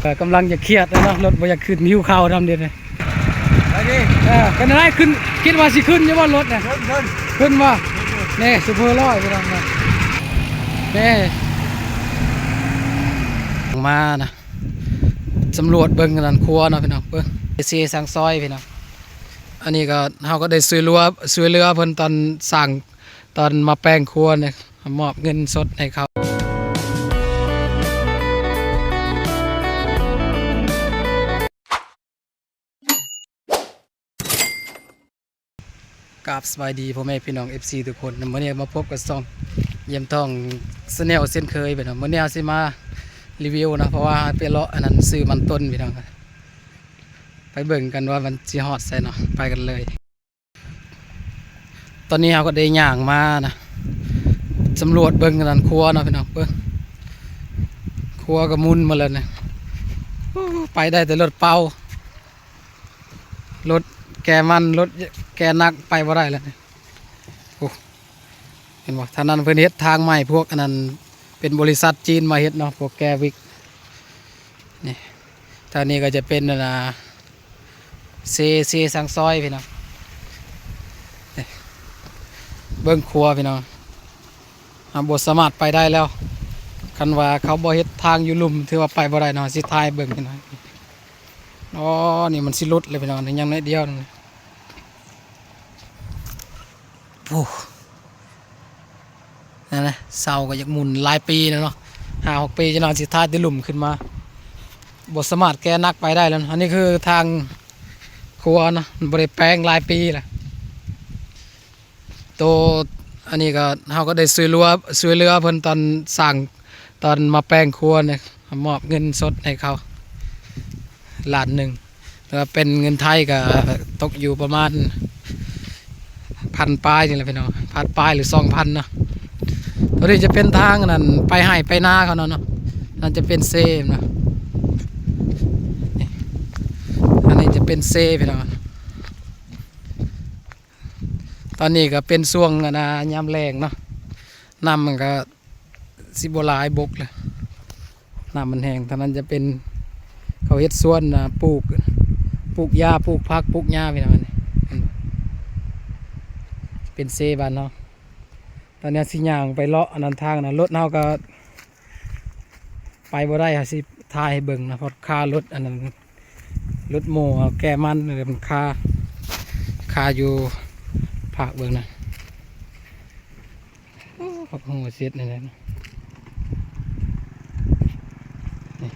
ກໍກຳລັງຈະຄຽດແລ້ວເນາະ, ລົດບໍ່ຢາກຂຶ້ນ, ຫິວເຂົ້ານຳເດ. ໄປດີ. ເອີ ເປັນຈັ່ງໃດ? ຂຶ້ນ, ຄິດວ່າຊິຂຶ້ນຢູ່ບໍ່ລົດນະ? ຂຶ້ນ, ຂຶ້ນ. ຂຶ້ນບໍ່? ຂຶ້ນຢູ່. ນີ້ ຊຸບເປີຮ້ອຍ ພີ່ນ້ອງເນາະ. ນີ້ ມານະ ສຳຫຼວດເບິ່ງອັນນັ້ນຄົວເນາະ ພີ່ນ້ອງ. ເບິ່ງ ເຊຊັງຊອຍ ພີ່ນ້ອງ. ອັນນີ້ກໍ ເຮົາກໍໄດ້ຊ່ວຍເຫຼືອ, ຊ່ວຍເຫຼືອເພິ່ນຕອນສ້າງ, ຕອນມາແປງຄົວນີ້. ມອບເງິນສົດໃຫ້ເຂົາ. ກາບສະບາຍດີພໍ່ແມ່ພີ່ນ້ອງ ເອັຟຊີ ທຸກຄົນ. ມື້ນີ້ມາພົບກັບຊ່ອງຢ້ຽມທ່ອງ Channel ເຊັ່ນເຄີຍ ພີ່ນ້ອງ. ມື້ນີ້ເຮົາຊິມາຣີວິວເນາະ, ເພາະວ່າໄປເລາະອັນນັ້ນ ຊື້ມັນຕົ້ນ ພີ່ນ້ອງ. ໄປເບິ່ງກັນວ່າມັນຊິຮອດໃສເນາະ, ໄປກັນເລີຍ. ຕອນນີ້ເຮົາກໍໄດ້ຍ່າງມານະ ສຳຫຼວດເບິ່ງອັນນັ້ນຄົວເນາະ ພີ່ນ້ອງ. ເບິ່ງ ຄົວກໍໝຸ່ນໝົດແລ້ວນະ. ໂອ້ ໄປໄດ້ແຕ່ລົດເປົ່າ, ລົດແກ່ມັນ, ລົດແກ່ໜັກໄປບໍ່ໄດ້ແລ້ວນະ. ໂອ້ ເຫັນບໍ່? ທາງນັ້ນເພິ່ນເຮັດທາງໃໝ່, ພວກອັນນັ້ນເປັນບໍລິສັດຈີນມາເຮັດເນາະ, ພວກແກ່ວິກ. ນີ້ ທາງນີ້ກໍຈະເປັນອັນນ່າ ເຊ, ເຊຊັງຊອຍ ພີ່ນ້ອງ. ເບິ່ງຄົວ ພີ່ນ້ອງ, ເຮົາບໍ່ສາມາດໄປໄດ້ແລ້ວ. ຄັນວ່າເຂົາບໍ່ເຮັດທາງຢູ່ລຸ່ມ ຖືວ່າໄປບໍ່ໄດ້ເນາະ. ຊິຖ່າຍເບິ່ງ ພີ່ນ້ອງ. ອໍ ນີ້ມັນຊິຫຼຸດແລ້ວ ພີ່ນ້ອງ, ຍັງໜ້ອຍດຽວໜຶ່ງ. ໂອ້ ນັ້ນນະ ເສົາກໍຢາກໝຸ່ນຫຼາຍປີແລ້ວເນາະ, ຫ້າຫົກປີ ຈະນອນຊິທ້າຍແຕ່ລຸ່ມຂຶ້ນມາ, ບໍ່ສາມາດແກ່ໜັກໄປໄດ້ແລ້ວນະ. ອັນນີ້ຄືທາງຄົວນະ, ມັນບໍ່ໄດ້ແປງຫຼາຍປີແລ້ວ. ໂຕ ອັນນີ້ກໍ ເຮົາກໍໄດ້ຊ່ວຍເຫຼືອ, ຊ່ວຍເຫຼືອເພິ່ນຕອນສ້າງ, ຕອນມາແປງຄົວນີ້. ມອບເງິນສົດໃຫ້ເຂົາລ້ານໜຶ່ງ, ແຕ່ວ່າເປັນເງິນໄທກໍຕົກຢູ່ປະມານພັນປາຍນີ້ແຫຼະ ພີ່ນ້ອງ, ພັນປາຍ ຫຼື ສອງພັນເນາະ. ຕົວນີ້ຈະເປັນທາງອັນນັ້ນ ໄປໄຮ່ໄປນາເຂົາເນາະ, ເນາະ. ນັ້ນຈະເປັນເຊນະ, ອັນນີ້ຈະເປັນເຊ ພີ່ນ້ອງ. ຕອນນີ້ກໍເປັນຊ່ວງອັນນ່າ ຍາມແລ້ງເນາະ, ນ້ຳມັນກໍ ຊິບໍ່ຫຼາຍບົກແຫຼະ, ນ້ຳມັນແຫ້ງ. ທາງນັ້ນຈະເປັນ ເຂົາເຮັດສວນນະ, ປູກ, ປູກຢາ, ປູກຜັກ, ປູກຫຍ້າ ພີ່ນ້ອງ. ເຫັນບໍ່? ເປັນເຊບ້ານເຮົາ. ຕອນນີ້ຊິຍ່າງໄປເລາະອັນນັ້ນທາງນະ, ລົດເຮົາກໍໄປບໍ່ໄດ້. ເຮົາຊິຖ່າຍໃຫ້ເບິ່ງນະ, ເພາະຄາລົດອັນນັ້ນ ລົດໂມ້ເຮົາແກ່ມັນ ມັນຄາ, ຄາຢູ່ພາກເບິ່ງນະ. ໂອ້ ພັກຫົວເສັດນີ້ແຫຼະນະ. ນີ້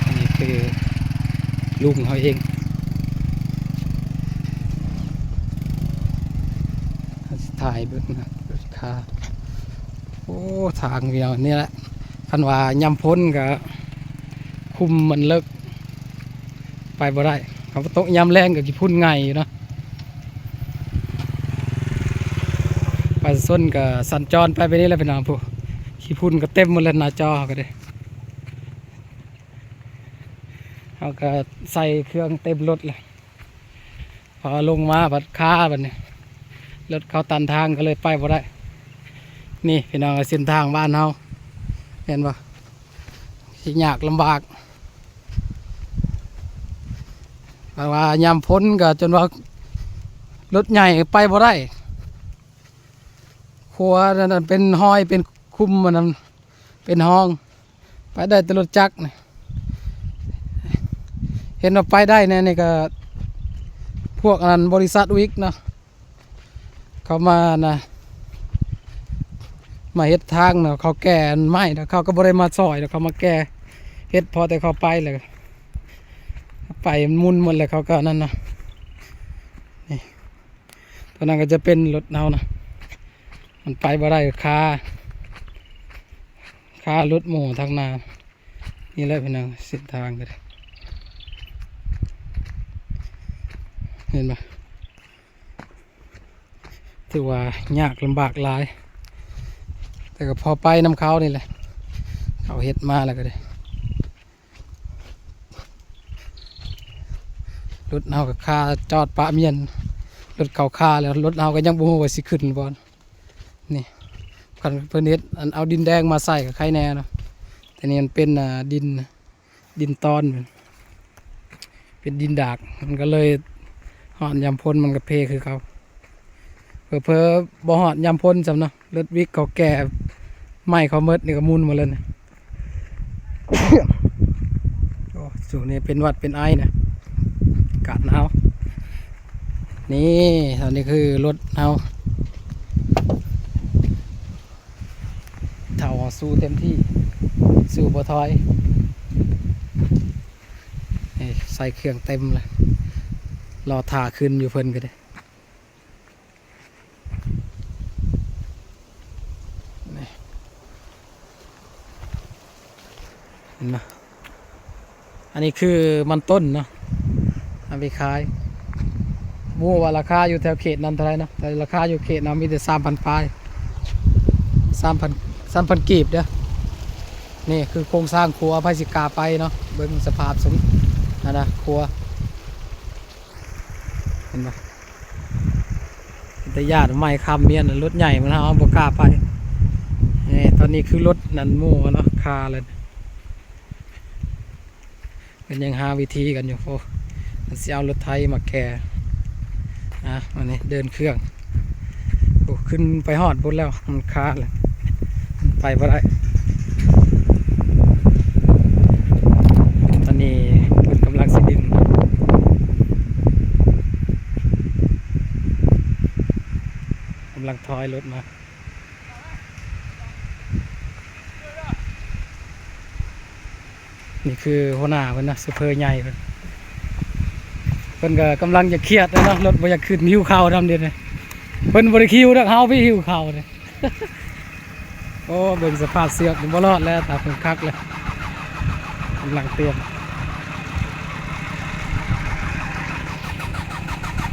ອັນນີ້ຄືລຸງເຮົາເອງ. ເຮົາຊິຖ່າຍເບິ່ງນະ, ເບິ່ງຄາ. ໂອ້ ທາງ ພີ່ນ້ອງ, ນີ້ແຫຼະ. ຄັນວ່າຍາມຝົນກໍຂຸມມັນເລິກ ໄປບໍ່ໄດ້. ຄັນຝົນຕົກຍາມແລ້ງກໍຂີ້ຝຸ່ນໄຫງ່ຢູ່ເນາະ. ປະຊາຊົນກໍສັນຈອນໄປແບບນີ້ແຫຼະ ພີ່ນ້ອງ. ຜູ້ ຂີ້ຝຸ່ນກໍເຕັມໝົດແລ້ວ ໜ້າຈໍເຮົາກໍເດ້. ເຮົາກໍໃສ່ເຄື່ອງເຕັມລົດແລ້ວ. ພໍລົງມາພັດຄາບັດນີ້, ລົດເຂົາຕັນທາງກໍເລີຍໄປບໍ່ໄດ້. ນີ້ພີ່ນ້ອງ ເສັ້ນທາງບ້ານເຮົາ ເຫັນບໍ່? ຊິຍາກລຳບາກ. ແປວ່າຍາມຝົນກໍຈົນວ່າລົດໃຫຍ່ໄປບໍ່ໄດ້. ຂົວນັ້ນເປັນຮອຍເປັນຂຸມ ອັນນັ້ນເປັນຮ່ອງ. ໄປໄດ້ແຕ່ລົດຈັກນີ້. ເຫັນວ່າໄປໄດ້ແນ່ນີ້ກໍພວກອັນນັ້ນ ບໍລິສັດວິກເນາະ, ເຂົາມານະ ມາເຮັດທາງເນາະ. ເຂົາແກ່ໄມ້ເນາະ, ເຂົາກໍບໍ່ໄດ້ມາຊ່ອຍດອກ, ເຂົາມາແກ່ເຮັດພໍແຕ່ເຂົາໄປແລ້ວ ໄປມັນໝຸ່ນໝົດແລ້ວ ເຂົາກໍອັນນັ້ນເນາະ. ນີ້ ຕົວນັ້ນກໍຈະເປັນລົດເຮົານະ, ມັນໄປບໍ່ໄດ້ ຄາ ຄາລົດໝູທາງໜ້າ. ນີ້ແຫຼະພີ່ນ້ອງ ເສັ້ນທາງກໍໄດ້ ເຫັນບໍ່? ຖືວ່າຍາກລຳບາກຫຼາຍ, ແຕ່ກໍພໍໄປນຳເຂົານີ້ແຫຼະ, ເຂົາເຮັດມາແລ້ວກໍໄດ້. ລົດເຮົາກໍຄາຈອດປະມຽນ, ລົດເຂົາຄາແລ້ວ, ລົດເຮົາກໍຍັງບໍ່ຮູ້ວ່າຊິຂຶ້ນບໍ່. ນີ້ ຄັນເພິ່ນເຮັດອັນເອົາດິນແດງມາໃສ່ກໍໄຄແດ່ເນາະ ແຕ່ນີ້ມັນເປັນ ອ່າ ດິນ ດິນຕອນ ເປັນດິນດາກ ມັນກໍເລີຍຮອດຍາມຝົນມັນກໍເພຄືເກົ່າ ເຜີໆບໍ່ຮອດຍາມຝົນຊ້ຳເນາະ ລົດວິກເຂົາແກ່ໄມ້ເຂົາໝົດນີ້ກໍໝຸ່ນໝົດແລ້ວນີ້. ໂອ້ ຊ່ວງນີ້ເປັນຫວັດເປັນໄອນະ ອາກາດໜາວ. ນີ້ ອັນນີ້ຄືລົດເຮົາ ເຖົ້າເຮົາສູ້ເຕັມທີ່ ສູ້ບໍ່ຖອຍ. ນີ້ໃສ່ເຄື່ອງເຕັມເລີຍ ລໍຖ້າຂຶ້ນຢູ່ເພິ່ນກໍໄດ້. ນີ້ ເຫັນບໍ່? ອັນນີ້ຄືມັນຕົ້ນເນາະ ເອົາໄປຂາຍ. ບໍ່ຮູ້ວ່າລາຄາຢູ່ແຖວເຂດນັ້ນເທົ່າໃດເນາະ ແຕ່ລາຄາຢູ່ເຂດເຮົາມີແຕ່ສາມພັນປາຍ ສາມພັນ ສາມພັນກີບເດີ້. ນີ້ຄືໂຄງສ້າງຂົວ ໃຜຊິກ້າໄປເນາະ ເບິ່ງສະພາບສົມ ອັນນະ ຂົວ ເຫັນບໍ່? ເປັນຕາຢ້ານ ໄມ້ຄ້ຳມຽນ ລົດໃຫຍ່ມັນເຮົາບໍ່ກ້າໄປ. ນີ້ ຕອນນີ້ຄືລົດນັ້ນໝູ່ເນາະ ຄາແລ້ວ ເພິ່ນຍັງຫາວິທີກັນຢູ່. ໂອ້ ມັນຊິເອົາລົດໄຖມາແກ່ ອ່ະ ອັນນີ້ເດີນເຄື່ອງ. ໂອ້ ຂຶ້ນໄປຮອດພຸ້ນແລ້ວ ມັນຄາແລ້ວ ໄປບໍ່ໄດ້. ຕອນນີ້ເພິ່ນກຳລັງຊິດຶງ ກຳລັງຖອຍລົດມາ. ນີ້ຄືຫົວໜ້າເພິ່ນນະ ໂຊເຟີໃຫຍ່ເພິ່ນ ເພິ່ນກໍກຳລັງຈະຄຽດແລ້ວເນາະ ລົດບໍ່ຢາກຂຶ້ນ ຫິວເຂົ້ານຳເດ. ເພິ່ນບໍ່ໄດ້ຫິວດອກ ເຮົາໄປຫິວເຂົ້າເດ. ໂອ້ ເບິ່ງສະພາບເຊືອກນີ້ບໍ່ລອດແລ້ວ ຖ້າເພິ່ນຄັກແລ້ວ ກຳລັງຕຽມ.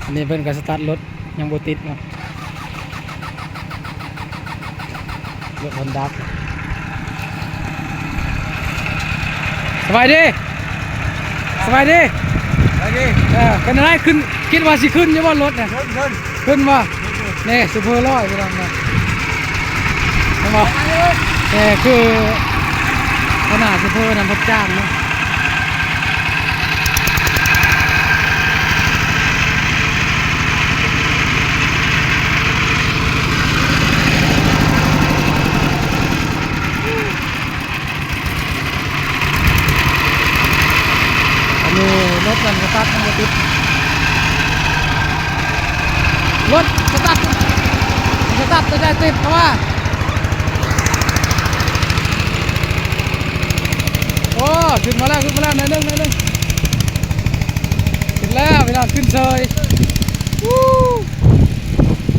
ອັນນີ້ເພິ່ນກໍສະຕາດລົດ ຍັງບໍ່ຕິດເນາະ ລົດຮອນດ້າ. ສະບາຍດີ ສະບາຍດີ ສະບາຍດີ. ເອີ ເປັນຈັ່ງໃດ ຂຶ້ນ ຄິດວ່າຊິຂຶ້ນຢູ່ບໍ່ລົດນະ? ຂຶ້ນ ຂຶ້ນ ຂຶ້ນບໍ່? ນີ້ ໂຊເຟີຮ້ອຍ ພີ່ນ້ອງເນາະ ເຫັນບໍ່? ແຕ່ຄື ຂະໜາດໂຊເຟີນຳຮັບຈ້າງເນາະ. ອັນນີ້ລົດມັນສະຕາດຍັງບໍ່ຕິດ ລົດສະຕາດ ສະຕາດຕົວໃດຕິດເພາະວ່າ ໂອ້ ຂຶ້ນມາແລ້ວ ຂຶ້ນມາແລ້ວ ໜ້ອຍໜຶ່ງ ໜ້ອຍໜຶ່ງ ຂຶ້ນແລ້ວ ພີ່ນ້ອງ ຂຶ້ນເສີຍ. ວູ້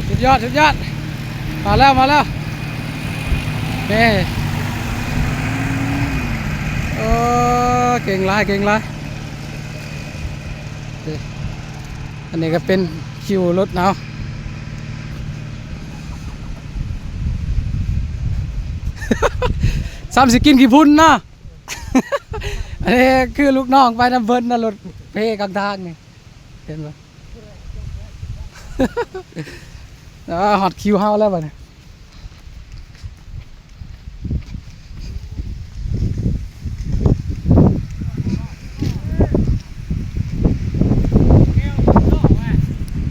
ສຸດຍອດ ສຸດຍອດ. ມາແລ້ວ ມາແລ້ວ ນີ້ ໂອ້ ເກັ່ງຫຼາຍ ເກັ່ງຫຼາຍ. ອັນນີ້ກໍເປັນຄິວລົດເຮົາ ຊ້ຳຊິກິນຂີ້ຝຸ່ນເນາະ. ອັນນີ້ຄືລູກນ້ອງໄປນຳເພິ່ນນະ ລົດເພກາງທາງນີ້ ເຫັນບໍ່? ອາ ຮອດຄິວເຮົາແລ້ວບັດນີ້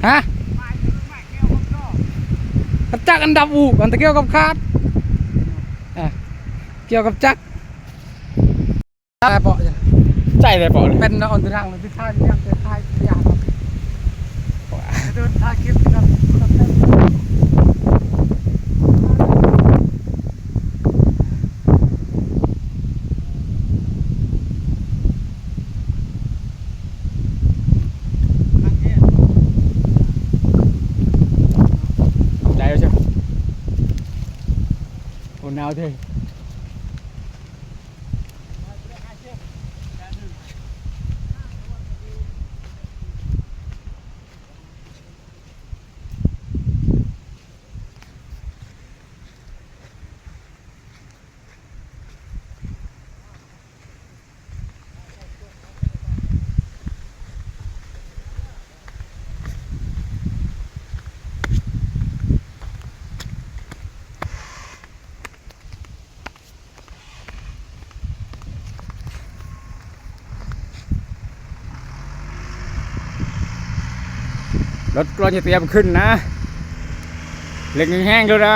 ຮະ? ກະຈັກອັນດັບອູກ ອັນຕະກ່ຽວກັບຂາດ ອາ ກ່ຽວກັບຈັກ. ໃຈແຕ່ເບາະ ໃຈແຕ່ເບາະ ເປັນເນາະ ອັນຕະລັງທີ່ທ້າຍ ຍັງແຕ່ທ້າຍ ຢ່າ ເດີນຖ່າຍຄລິບນຳ ໄດ້ແລ້ວຈ້ະ ໂອ້ ໜາວເດ້. ລົດກຳລັງຈະຕຽມຂຶ້ນນະ ເລັ່ງແຮງໆ ໂລດນະ.